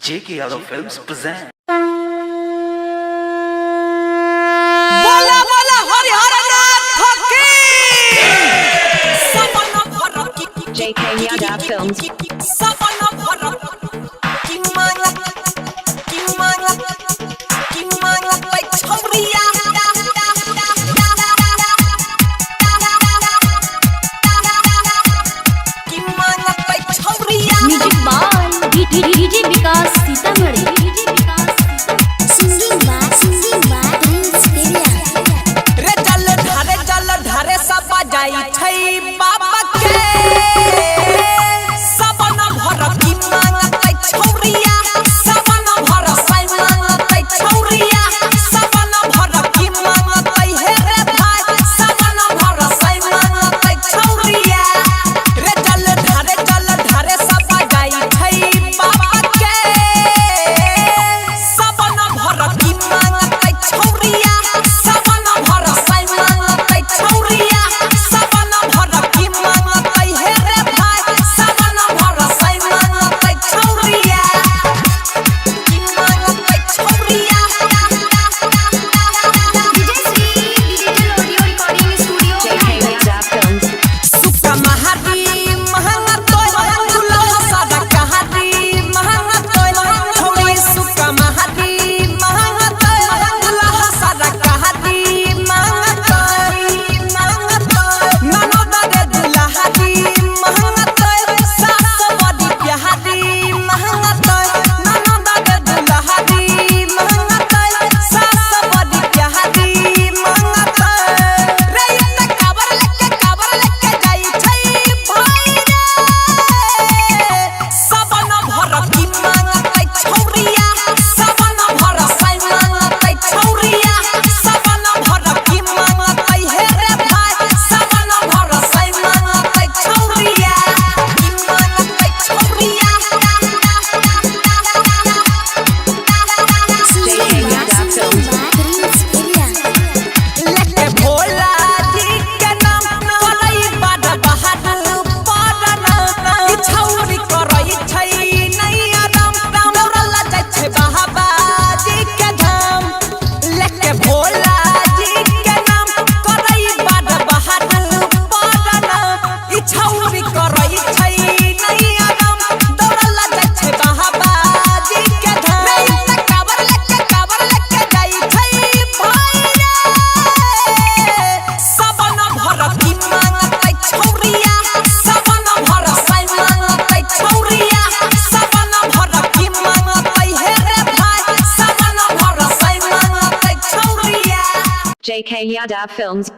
JK Yadav Films present. बोला बोला हरिहर नाथ की सपना भर की JK Yadav Films. सपना भर की मांगला की मांगला की मांगला पै छौरिया की मांगला पै छौरिया music by DJ Vikas Sitamarhi DJ Vikas singing by Prince Keriya. रे जल ढारे जल ढारे सब जाई छै बाबा के सपना भर की मांगतै छौरिया सपना भर साई मांगतै छौरिया सपना भर की मांगतै हे रे भाई सपना भर साई मांगतै छौरिया रे जल ढारे सब जाई छै बाबा के सपना भर की मांगतै छौरिया सपना भर साई मांगतै छौरिया सपना भर की मांगतै हे रे भाई सपना भर साई मांगतै छौरिया की मांगतै छौरिया Vijayashree digital audio recording studio JK Yadav Films. सुका महारी महंगा तोय दुल्हा सादा कहारी महंगा तोय छोड़ी सुका महारी महंगा तोय दुल्हा सादा कहारी महंगा तोय महंगा तोय ननद रे दुल्हारी महंगा तोय सास बड़ी प्यारी महंगा तोय ननद रे दुल्हारी महंगा तोय सास बड़ी प्यारी महंगा तोय रे त काबर लेके जाई छै भाई रे सपना भर की मांगतै छौरिया सपना भर साई मांगतै छौरिया सपना भर की मांगतै हे रे भाई सपना भर साई मांगतै छौरिया की मांगतै छौरिया Singing by Prince Keriya. लेके भोला जी के नाम करई बड़ बहादुर पड़ना ई छौरी करई छै नैया राम राम दौड़ल जाइ छै बाबा जी के धाम लेके भोला जी के नाम करई बड़ बहादुर पड़ना ई छौरी करई छै नैया राम दौड़ल जाइ छै बाबा जी के धाम रे ई त काबर लेके जाइ छै भाई रे सपना भर की मांगतै छौरिया सपना भर साई मांगतै छौरिया सपना भर की मांगतै हे रे भाई सपना भर साई मांगतै छौरिया JK Yadav Films.